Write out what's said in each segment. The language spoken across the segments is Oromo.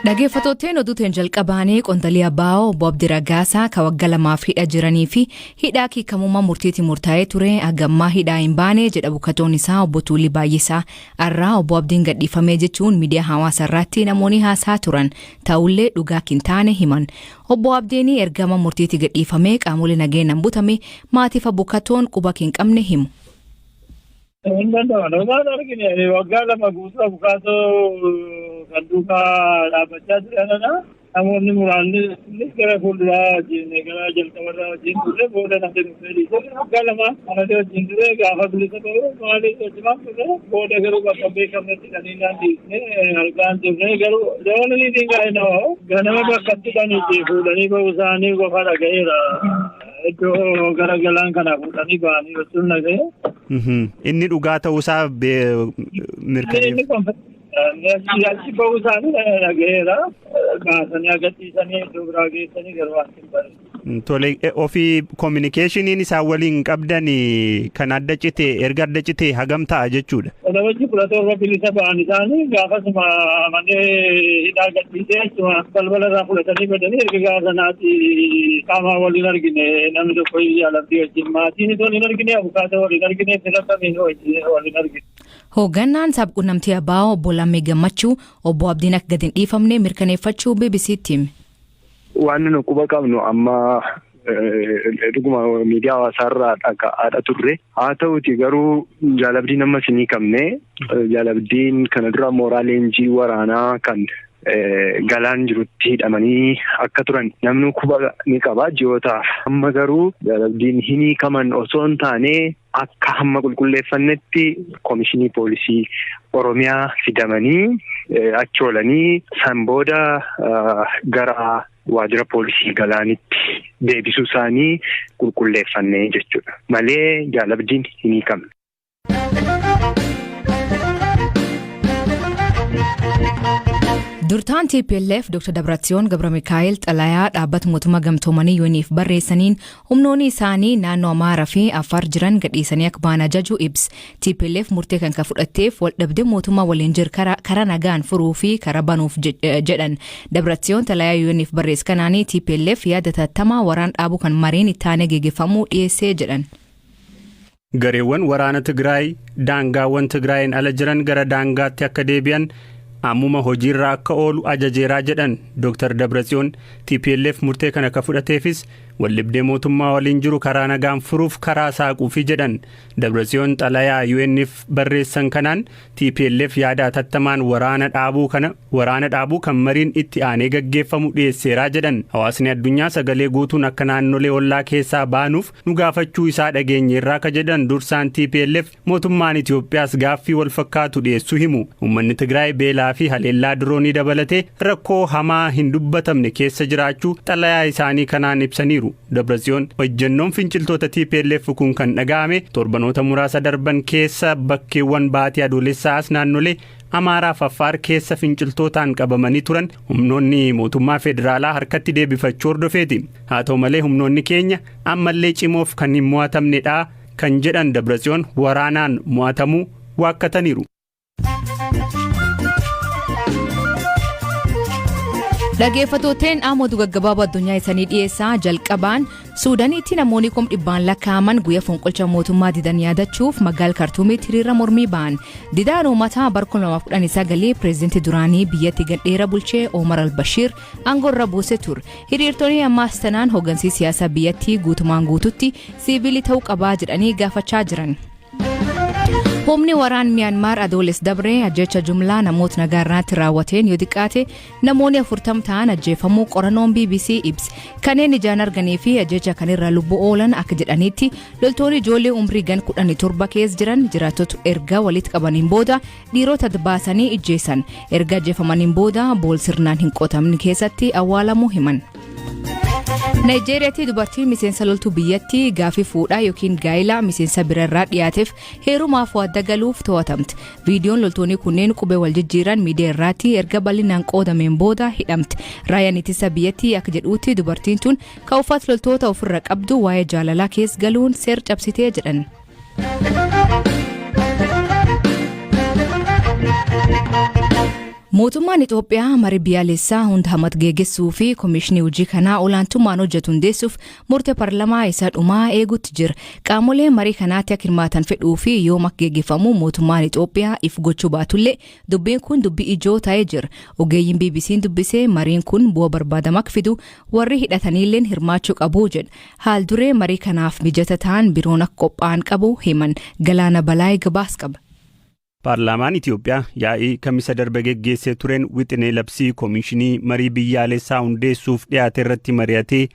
Dhaggeeffattootni oduutiin jalqabaanii qondaalii Abaa'oo obbo Abdii Raggaasaa kan waggaa lamaaf hidha jiranii fi hidhaa hiikamummaa murtiitiin murtaa'ee ture hagammaa hidhaa hin baane jedha bukkatoon isaa obbo Tuulii Baay'isaa. Har'aa obbo Abdiin gadhiifamee jechuun miidiyaa hawaasaa irratti namoonni haasaa turan ta'ullee dhugaa hin taane himan. Obbo Abdiin ergama murtiitii gadhiifamee qaamolee nageenyaan butame maatiif bukkatoon quba hin qabne himu. Hin danda'amu. Waan argine waggaa 2 guutuu abukaatoo kan duukaa dhaabbachaa turanidha. Namoonni muraasni gara fuulduraa wajjin gara jalqabarraa wajjin ture booda namni dhufee dhiise. Waggaa 2 kanatti wajjin ture gaafa bilisa ta'u maaliif wajjumaan ture booda garuu bakka beekamnetti dhanii naan dhiisne argaan turre garuu doonii liitiin gaa'e nama ganama bakka itti dhaniitti fuudhanii ba'uu isaanii qofa dhaga'eera. Iddoo gara galaan kana fuudhanii ba'anii jechuun dhaga'e. Inni dhugaa ta'uusaa mirkaneef. Achi ba'uu isaanii dhaga'eera. Baasanii agarsiisanii iddoo biraa geessanii garuu waan hin barre. Tole, ofii kominikeeshiniin isaan waliin qabdan kan adda cite erga adda cite hagam ta'a jechuudha. Walabajji 17 bilisa ba'an isaanii gaafasuma manee hidhaa gadhiisee achuma balbala irraa fudhatanii badanii erga gaafa sanaatti qaamaan waliin argine namni tokko jaalabdii wajjin maatiin waliin argine abukaatoo waliin argine fira kamiin waliin argine. Hoogganaan sabquunnamtii Abaa'oo obbo Lammii Gammachuu obbo Abdiin akka gadi hin dhiifamne mirkaneeffachuu BBC'tti hime. Waan nu quba qabnu amma dhuguma miidiyaa hawaasaarraa dhaga'aadha turre. Haa ta'uti garuu jaalabdiin ammas hin hiikamne. Jaalabdiin kana dura mooraa leenjii waraanaa kan galaan jirutti hidhamanii akka turan namni quba ni qaba ji'ootaaf. Amma garuu jaalabdiin hin hiikaman osoo hin taane akka hamma qulqulleeffannetti komishinii poolisii Oromiyaa fidamanii achi oolanii san booda gara waajjira poolisii galaanitti deebisuu isaanii qulqulleeffanne jechuudha. Malee jaalabdiin hin hiikamne. Durtaan TPLF Dr. Dabratsiyoon Gabramikaa'el xalayaa dhaabbata mootummaa gamtoomanii UN'if barreessaniin humnoonni isaanii naannoo Amaaraa fi Affaar jiran gadhiisanii akka ba'an ajaju ibs. TPLF murtee kan kan fudhatteef waldhabdee mootummaa waliin jiru karaa nagaan furuu fi karaa banuuf jedhan. Dabratsiyoon xalayaa UN'if barreesse kanaanii TPLF yaada tattamaa waraan dhaabuu kan mariin itti aanee geggeeffamuu dhiyeessee jedhan. Gareewwan waraana Tigraay daangaawwan Tigraayin ala jiran gara daangaatti akka deebi'an ammuma hojiirra akka oolu ajajeeraa jedhan Dr. Dabratsiyoon. TPLF murtee kana akka fudhateefis waldhibdee mootummaa waliin jiru karaa nagaan furuuf karaa saaquufi jedhan. Dabratsiyoon xalayaa UN'if barreessan kanaan TPLF yaada atattamaan waraana dhaabuu kana waraana dhaabuu kan mariin itti aanee gaggeeffamu dhiyeesseeraa jedhan. Hawaasni addunyaa sagalee guutuun akka naannolee ollaa keessaa baanuuf nu gaafachuu isaa dhageenyeerraa ka jedhan dursaan TPLF, mootummaan Itoophiyaas gaaffii wal fakkaatu dhiyeessuu himu. Uummanni Tigraay beelaa fi haleellaa diroonii dabalatee rakkoo hamaa hin dubbatamne keessa jiraachuu xalayaa isaanii kanaan ibsaniiru. Dabratsiyoon ejjennoon finciltoota TPLF kun kan dhaga'ame torbanoota muraasa darban keessa bakkeewwan baatii adoolessaas naannolee Amaaraa fi Affaar keessa finciltootaan qabamanii turan humnoonni mootummaa federaalaa harkatti deebifachuu hordofeeti. Haa ta'u malee humnoonni keenya ammallee cimoof kan hin mo'atamnedha kan jedhan Dabratsiyoon waraanaan mo'atamuu waakkataniiru. Dhaggeeffattooteen dhaamotu gaggabaaboo addunyaa isanii dhiyeessaa. Jalqabaan Suudaaniitti namoonni 100,000 lakkaa'aman guyyaa fonqolcha mootummaa didan yaadachuuf magaala Kartuumitti hiriira mormii ba'an. Didaan uummataa bara 2019 pireezidantii duraanii biyyatti gadheera bulchee Omar al-Bashir aangoo irra buuse ture. Hiriirtonni ammaas tanaan hooggansi siyaasaa biyyattii guutumaan guututti siivilii ta'uu qabaa jedhanii gaafachaa jiran. Humni waraan Miyaanmaar Adooles dabree ajjecha jumlaa namoota nagaa irratti raawwateen yoo xiqqaate namoonni 40 ta'an ajjeefamuu qorannoon BBC ibse. Kanneen ijaan arganii fi ajjecha kanirra lubbuu oolan akka jedhanitti loltoonni ijoollee umrii gan 17 keessa jiran jiraattota erga walitti qabaniin booda dhiirota baasanii ijjeessan. Erga ajjeefamaniin booda bool sirnaan hin qotamne keessatti awwaalamuu himan. Naayijeeriyaatti dubartiin miseensa loltuu biyyattii gaafii fuudhaa yookiin gaa'ilaa miseensa birarraa dhiyaateef heerumaaf waadda galuuf to'atamte. Viidiyoon loltoonni kunneen qubee wal jijjiiran miidiyaa irratti erga bal'inaan qoodameen booda hidhamte. Raayyaan ittisa biyyattii akka jedhuutti dubartiin tun kan uffata loltoota ofirra qabdu waa'ee jaalalaa keessa galuun seer cabsitee jedhan. Mootummaan Itoophiyaa marii biyyaalessaa hunda hammatu geggeessuu fi koomishinii hojii kanaa olaantummaan hojjetu hundeessuuf murtee paarlamaa isa dhumaa eeguutti jira. Qaamoleen marii kanaatti akka hirmaatan fedhuu fi yoom akka geggeeffamu mootummaan Itoophiyaa if gochuu baatullee, dubbiin kun dubbii ijoo ta'ee jira. Ogeeyyiin BBC'n dubbisee mariin kun bu'aa barbaadamu akka fidu warri hidhataniilleen hirmaachuu qabu jedha. Haal duree marii kanaaf mijata ta'an biroon akka qophaa'an qabu himan. Galaana Balaayii gabaas qaba. Paarlaamaan Itoophiyaa yaa'ii Kamisa darbe geggeessee tureen wixinee labsii koomishinii marii biyyaalessaa hundeessuuf dhiyaate irratti mari'atee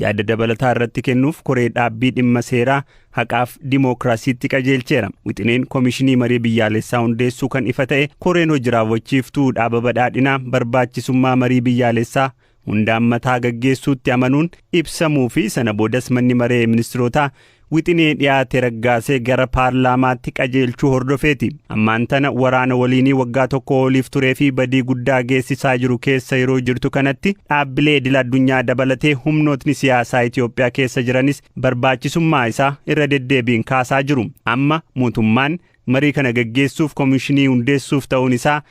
yaada dabalataa irratti kennuuf koree dhaabbii dhimma seeraa, haqaaf dimookiraasiitti qajeelcheera. Wixineen koomishinii marii biyyaalessaa hundeessuu kan ifa ta'e koreen hojii raawwachiiftuu dhaaba badhaadhinaa barbaachisummaa marii biyyaalessaa hundaan mataa gaggeessuutti amanuun ibsamuu fi sana boodas manni maree ministirootaa wixinee dhiyaate raggaasee gara paarlaamaatti qajeelchuu hordofeeti. Ammaan tana waraana waliinii waggaa 1 oliif turee fi badii guddaa geessisaa jiru keessa yeroo jirtu kanatti, dhaabbilee idil addunyaa dabalatee humnootni siyaasaa Itoophiyaa keessa jiranis barbaachisummaa isaa irra deddeebiin kaasaa jiru. Amma mootummaan marii kana gaggeessuuf koomishinii hundeessuuf ta'uun isaa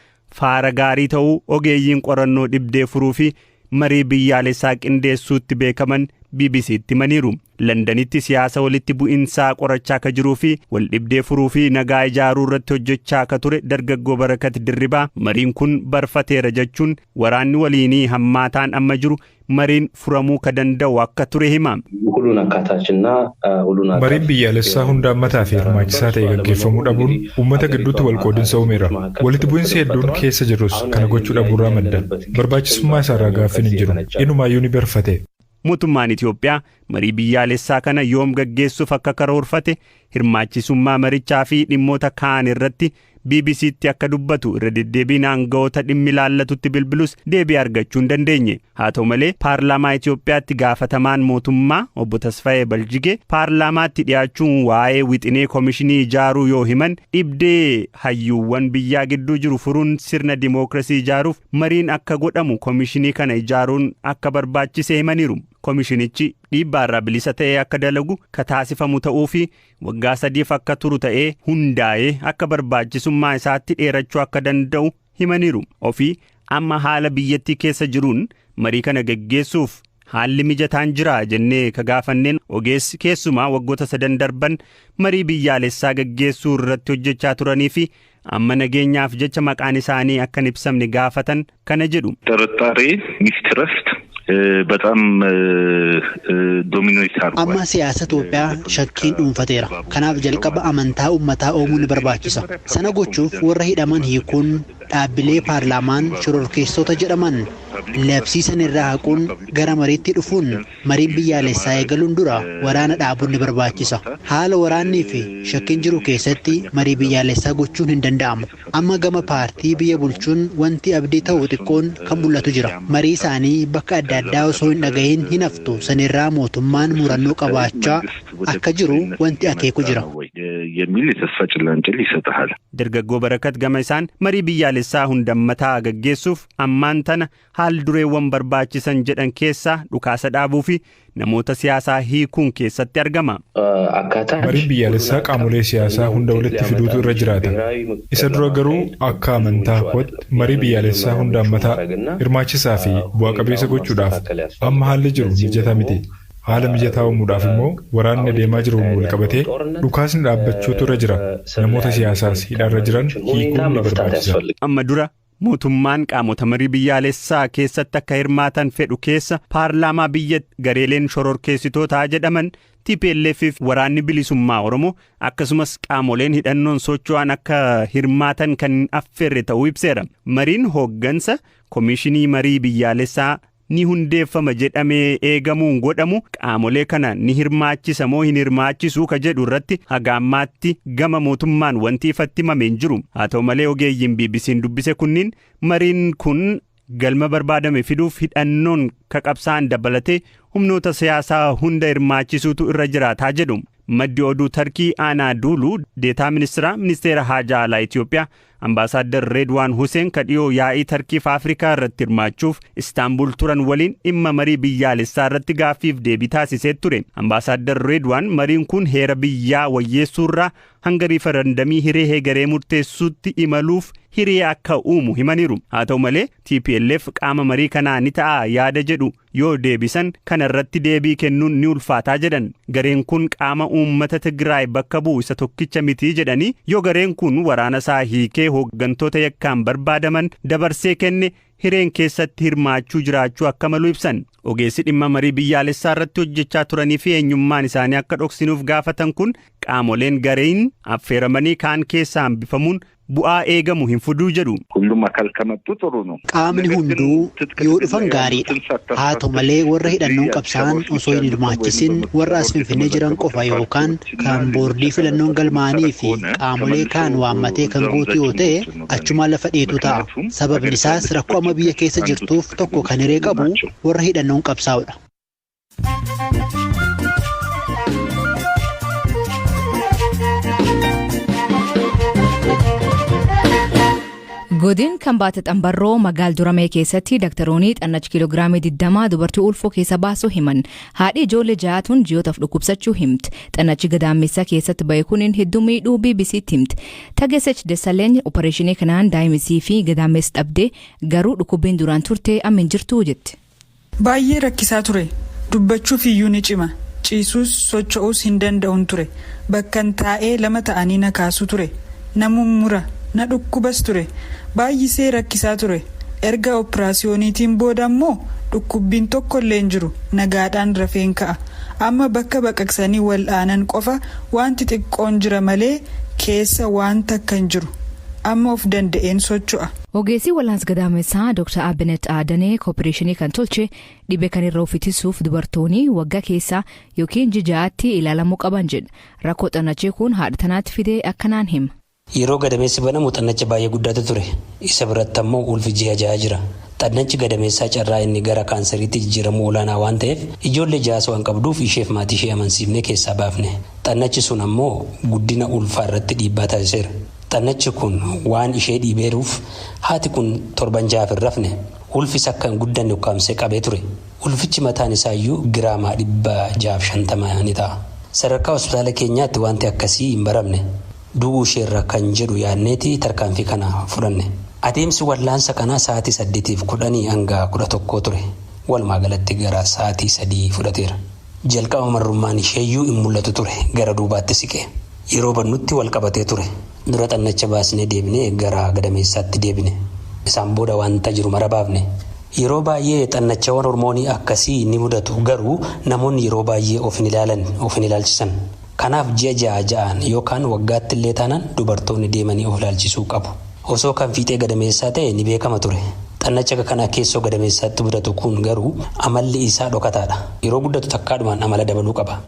faara gaarii ta'uu ogeeyyiin qorannoo dhibdee furuu fi marii biyyaalessaa qindeessuutti beekaman BBC'tti himaniiru. Londanitti siyaasa walitti bu'insaa qorachaa akka jiruu fi wal dhibdee furuu fi nagaa ijaaruu irratti hojjechaa akka ture dargaggoo Barakat Dirribaa, mariin kun barfateera jechuun waraanni waliinii hammaataan amma jiru mariin furamuu ka danda'u akka ture hima. ሁሉን አካታችና ሁሉን Mariin biyyaalessaa hunda hammataa fi hirmaachisaa ta'e gaggeeffamuu dhabuun uummata gidduutti walqoodinsa uumeera. Walitti bu'insi hedduun keessa jirrus kana gochuu dhabuurraa madda. Barbaachisummaa isaarraa gaaffiin hin jiru. Inumaayyuu ni barfate. Mootummaan Itoophiyaa marii biyyaalessaa kana yoom gaggeessuuf akka karoorfate, hirmaachisummaa marichaa fi dhimmoota kaan irratti BBC'tti akka dubbatu irra deddeebiin aanga'oota dhimmi ilaallatutti bilbilus deebii argachuu hin dandeenye. Haa ta'u malee, paarlaamaa Itoophiyaatti gaafatamaan mootummaa obbo Tasfaayee Baljigee paarlaamaatti dhiyaachuun waa'ee wixinee koomishinii ijaaruu yoo himan, dhibdee hayyuuwwan biyyaa gidduu jiru furuun sirna dimookiraasii ijaaruuf mariin akka godhamu koomishinii kana ijaaruun akka barbaachise himaniiru. Koomishinichi dhiibbaarraa bilisa ta'ee akka dalagu ka taasifamu ta'uu fi waggaa 3f akka turu ta'ee hundaa'ee akka barbaachisummaa isaatti dheerachuu akka danda'u himaniiru. Ofii amma haala biyyattii keessa jiruun marii kana geggeessuuf haalli mijataan jira jennee ka gaafanneen ogeessi keessumaa waggoota 3n darban marii biyyaalessaa gaggeessuu irratti hojjechaa turanii fi amma nageenyaaf jecha maqaan isaanii akka hin ibsamne gaafatan kana jedhu. ጥርጣሬ mistrust በጣም dominate አድርጓል። Amma siyaasa Itoophiyaa shakkiin dhuunfateera. Kanaaf jalqaba amantaa uummataa uumuu ni barbaachisa. Sana gochuuf warra hidhaman hiikuun, dhaabbilee paarlaamaan shororkeessota jedhaman labsiisan irraa haquun, gara mariitti dhufuun, mariin biyyaalessaa eegaluun dura waraana dhaabuun ni barbaachisa. Haala waraannii fi shakkiin jiru keessatti marii biyyaalessaa gochuun hin danda'amu. Amma gama paartii biyya bulchuun wanti abdii ta'u xiqqoon kan mul'atu jira. Marii isaanii bakka adda addaa osoo hin dhagahin hin haftu. Sanirraa mootummaan murannoo qabaachaa akka jiru wanti akeeku jira. የሚል የተስፋ ጭላንጭል ይሰጥሃል። Dargaggoo Barakat gama isaan marii biyyaalessaa hundammataa gaggeessuuf ammaan tana haal dureewwan barbaachisan jedhan keessaa dhukaasa dhaabuu fi namoota siyaasaa hiikuun keessatti argama. አካታች Mariin biyyaalessaa qaamolee siyaasaa hunda walitti fiduutu irra jiraata. Isa dura garuu akka amantaa kootti marii biyyaalessaa hunda hammataa, hirmaachisaa fi bu'a qabeessa gochuudhaaf amma haalli jiru mijataa miti. Haala mijataa uumuudhaaf immoo waraanni adeemaa jiruun wal qabatee dhukaasni dhaabbachuutu irra jira. Namoota siyaasaas hidhaarra jiran hiikuun ni barbaachisa. Amma dura mootummaan qaamota marii biyyaalessaa keessatti akka hirmaatan fedhu keessa paarlaamaa biyya, gareeleen shororkeessitootaa jedhaman TPLF fi waraanni bilisummaa Oromoo, akkasumas qaamoleen hidhannoon socho'an akka hirmaatan kan affeerre ta'uu ibseera. Mariin hooggansa koomishinii marii biyyaalessaa ni hundeeffama jedhamee eegamuun godhamu qaamolee kana ni hirmaachisa moo hin hirmaachisuu ka jedhu irratti haga ammaatti gama mootummaan wanti ifatti himame hin jiru. Haa ta'u malee, ogeeyyiin BBC'n dubbise kunniin mariin kun galma barbaadame fiduuf hidhannoon ka qabsaan dabalatee humnoota siyaasaa hunda hirmaachisuutu irra jiraataa jedhu. Maddi oduu Tarkii Aanaa Duuluu deetaa ministeera haajaa alaa Itoophiyaa Ambaasaaddar Reedwaan Huseen ka dhiyoo yaa'ii Tarkiif Afrikaa irratti hirmaachuuf Istaanbul turan waliin dhimma marii biyyaalessaa irratti gaaffiif deebii taasisee ture. Ambaasaaddar Reedwaan mariin kun heera biyyaa wayyeessuurraa hanga riifarandamii hiree heegaree murteessuutti imaluuf hiree akka uumu himaniiru. Haa ta'u malee, TPLF qaama marii kanaa ni ta'a yaada jedhu yoo deebisan, kana irratti deebii kennuun ni ulfaataa jedhan. Gareen kun qaama uummata Tigraay bakka bu'u isa tokkicha mitii jedhanii, yoo gareen kun waraana isaa hiikee hooggantoota yakkaan barbaadaman dabarsee kenne, hireen keessatti hirmaachuu jiraachuu akka malu ibsan. Ogeessi dhimma marii biyyaalessaa irratti hojjechaa turanii fi eenyummaan isaanii akka dhoksinuuf gaafatan kun, qaamoleen gareen affeeramanii kaan keessaa hambifamuun bu'aa eegamu hin fiduu jedhu. ሁሉም አካል ከመጡ ጥሩ ነው። Qaamni hunduu yoo dhufan gaariidha. Haa ta'u malee, warra hidhannoon qabsaa'an osoo hin hirmaachisin warra as Finfinnee jiran qofa yookaan kan boordii filannoon galmaa'anii fi qaamolee kaan waammatee kan guutu yoo ta'e, achumaan lafa dheetu ta'a. Sababni isaas, rakkoo amma biyya keessa jirtuuf tokko kan hiree qabu warra hidhannoon qabsaa'udha. Godin kan baate xambarroo magaal Duramee keessatti daktaroonni xannachi kiiloogiraamii 20 dubartii ulfoo keessa baasuu himan. Haadhi ijoollee ja'atuun ji'ootaaf dhukkubsachuu himti. Xannachi gadaamessa keessatti bahe kuniin hedduu miidhuu BBCtti himti. Tagesech Desalegn opereeshinii kanaan daa'imisii fi gadaamessa dhabdee, garuu dhukkubbiin duraan turte amma hin jirtu jetti. Baay'ee rakkisaa ture. Dubbachuuf iyyuu ni cima. Ciisuus socho'uus hin danda'uun ture. Bakkan taa'ee lama ta'anii na kaasu ture. Na mummura, na dhukkubas ture. Baay'isee rakkisaa ture. Erga operaasiyooniitiin booda immoo dhukkubbiin tokko illee hin jiru. Nagaadhaan rafeen ka'a. Amma bakka baqaqsanii wal'aanan qofa wanti xiqqoon jira malee keessa waan takka hin jiru. Amma of danda'een socho'a. Ogeessi wal'aansa gadaamessaa Dr. Abinet Aadanee opereeshinii kan tolche dhibee kan irra of ittisuuf dubartoonni waggaa keessa yookiin ji'aatti ilaalamuu qaban jedha. Rakkoo xannachee kun haadha tanaatti fidee akkanaan hima. Yeroo gadameessi banamu xannacha baay'ee guddaatu ture. Isa biratti ammoo ulfi ji'a 6 jira. Xannachi gadameessaa carraa inni gara kaanseriitti jijjiiramuu olaanaa waan ta'eef, ijoollee ja'as waan qabduuf, isheef maatii ishee amansiifnee keessaa baafne. Xannachi sun ammoo guddina ulfaa irratti dhiibbaa taasiseera. Xannachi kun waan ishee dhiibeeruuf haati kun torban 6f hin rafne. Ulfis akka hin guddanne ukkaamsee qabee ture. Ulfichi mataan isaayyuu giraamaa 650 ni ta'a. Sadarkaa hospitaala keenyaatti wanti akkasii hin baramne. Du'uu isheerra kan jedhu yaadneeti tarkaanfii kana fudhanne. Adeemsi wallaansa kanaa sa'aatii 8:10 hanga 11 ture. Walumaa galatti gara sa'aatii 3 fudhateera. Jalqaba marrummaan isheeyyuu hin mul'atu ture, gara duubaatti siqe. Yeroo bannutti wal qabatee ture. Dura xannacha baasnee deebinee gara gadameessaatti deebine. Isaan booda wanta jiru mara baafne. Yeroo baay'ee xannachawwan hormoonii akkasii ni mudatu, garuu namoonni yeroo baay'ee of hin ilaalan, of hin ilaalchisan. Kanaaf ji'a ja'a ja'aan yookaan waggaatti illee taanaan dubartoonni deemanii of ilaalchisuu qabu. Osoo kan fiixee gadameessaa ta'e ni beekama ture. Xannacha akka kanaa keessoo gadameessaatti mudatu kun garuu amalli isaa dhokataadha. Yeroo guddatu takkaadhumaan amala dabaluu qaba.